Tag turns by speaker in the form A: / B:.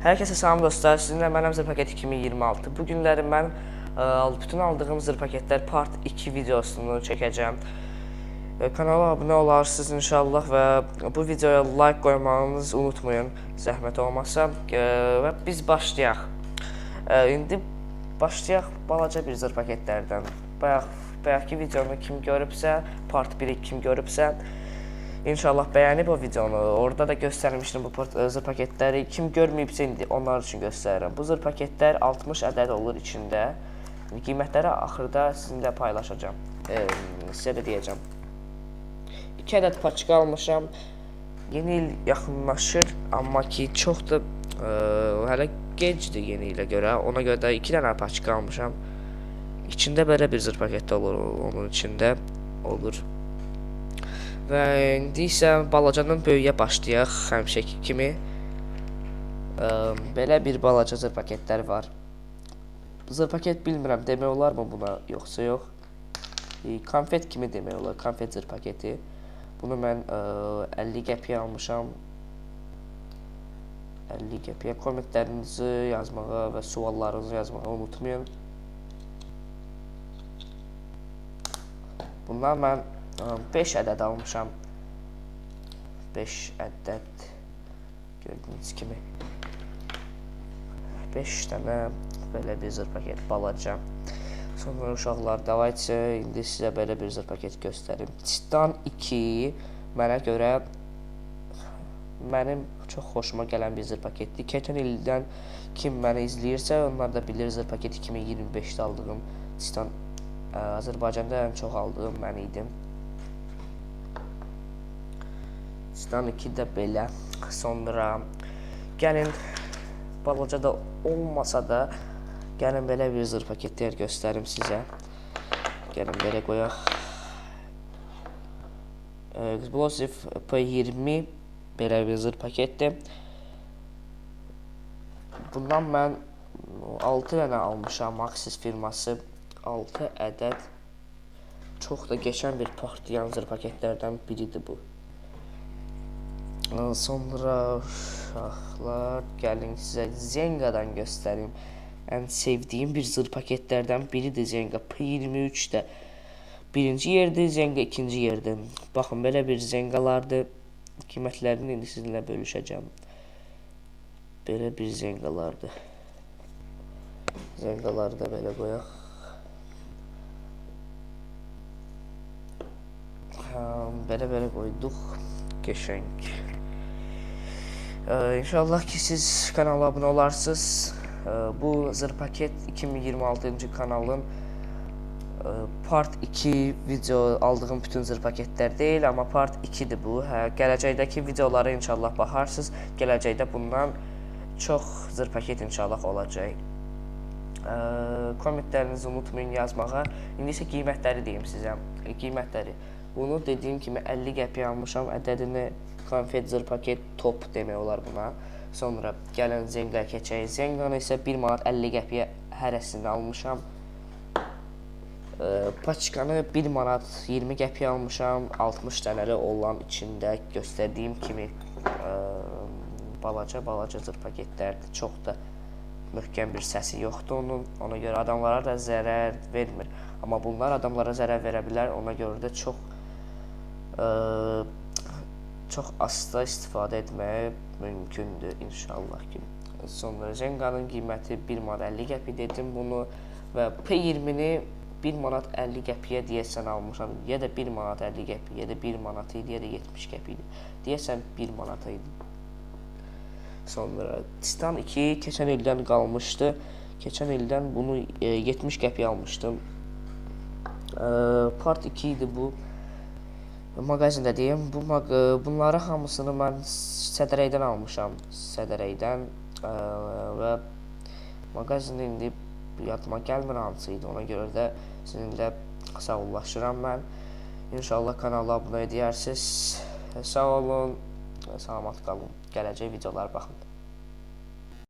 A: Hər kəsə salam dostlar, sizinlə mənəm Zırh Paket 2026. Bu günləri mən bütün aldığım zırh paketlər part 2 videosunu çəkəcəm. Kanala abunə olarsınız inşallah və bu videoya like qoymağınızı unutmayın, zəhmət olmasa. Və biz başlayaq. İndi başlayaq balaca bir zırh paketlərdən. Bayaqki videonu kim görübsə, part 1-i kim görübsə, İnşallah bəyənib o videonu. Orada da göstərmişdim bu zırh paketləri. Kim görməyibsə indi onlar üçün göstərirəm. Bu zırh paketlər 60 ədəd olur içində. Qiymətləri axırda sizinlə paylaşacağam. Sizə də deyəcəm. 2 ədəd paçka almışam. Yeni il yaxınlaşır, amma ki çox da hələ gecdir yeni ilə görə. Ona görə də 2 dənə paçka almışam. İçində belə bir zırh paketi olur, onun içində olur. Və indi isə balacadan böyüyə başlayaq həmişəki kimi. Belə bir balaca zırh paketləri var. Zırh paket bilmirəm demək olarmı buna, yoxsa yox. Konfet kimi demək olar, konfet zırh paketi. Bunu mən 50 qəpiyə almışam. 50 qəpiyə kommentlərinizi yazmağa və suallarınızı yazmağı unutmayın. Bundan mən 5 ədəd almışam. 5 ədəd gördüyünüz kimi. 5 dənə belə bir zırh paket balaca. Sonra uşaqlar, davayçı indi sizə belə bir zırh paket göstərim. Titan 2 mənə görə mənim çox xoşuma gələn bir zırh paketdir. Keçən ildən kim məni izləyirsə, onlar da bilir zırh paketi 2025-də aldığım Titan Azərbaycanda ən çox aldığım mən idim. Titan 2 də belə. Sonra gəlin balaca da olmasa da gəlin belə bir zırh paketlər göstərim sizə. Gəlin belə qoyaq. Explosive P20 belə bir zırh paketdir. Bundan mən 6 dənə almışam. Maxis firması 6 ədəd çox da geçən bir partlayan zırh paketlərdən biridir bu. Sonra uşaqlar, gəlin sizə Zenga'dan göstərim. Ən sevdiyim bir zırh paketlərdən biridir Zenga. P23 də birinci yerdir, Zenga ikinci yerdir. Baxın, belə bir Zengalardır. Qiymətlərini indi sizinlə bölüşəcəm. Belə bir Zengalardır. Zengaları da belə qoyaq. Belə-belə qoyduq. Qəşəng. İnşallah ki siz kanala abunə olarsınız. Bu Zırh Paket 2026-cı kanalın part 2 video aldığım bütün zırh paketlər deyil, amma part 2-dir bu. Hə, gələcəkdəki videolara inşallah baxarsınız. Gələcəkdə bundan çox zırh paket inşallah olacaq. Kommentlərinizi unutmayın yazmağa. İndi isə qiymətləri deyim sizə. Qiymətləri. Bunu dediyim kimi 50 qəpiyə almışam. Ədədini konfet zırh paket top demək olar buna. Sonra gəlin Zenga'ya keçək. Zenga'nı isə 1 manat 50 qəpiyə hərəsini almışam. Paçkanı 1 manat 20 qəpiyə almışam. 60 dənəli olan içində göstərdiyim kimi balaca-balaca zırh paketlərdir. Çox da möhkəm bir səsi yoxdur onun. Ona görə adamlara da zərər vermir. Amma bunlar adamlara zərər verə bilər. Ona görə də çox çox asta istifadə etmək mümkündür inşallah ki. Sonra Zenga'nın qiyməti 1 manat 50 qəpik dedim bunu və P20-ni 1 manat 50 qəpiyə deyəsən almışam. Ya da 1 manat 50 qəpik, ya da 1 manat idi, ya da 70 qəpik idi. Deyəsən 1 manat idi. Sonra Titan 2 keçən ildən qalmışdı. Keçən ildən bunu 70 qəpiyə almışdım. Part 2 idi bu. Mağazində deyim, bu bunları hamısını mən Sədərəkdən almışam. Sədərəkdən və mağazində indi yadıma gəlmir hansı idi. Ona görə də sizinlə sağollaşıram mən. İnşallah kanala abunə edərsiniz. Sağ olun, salamat qalın. Gələcək videolara baxın.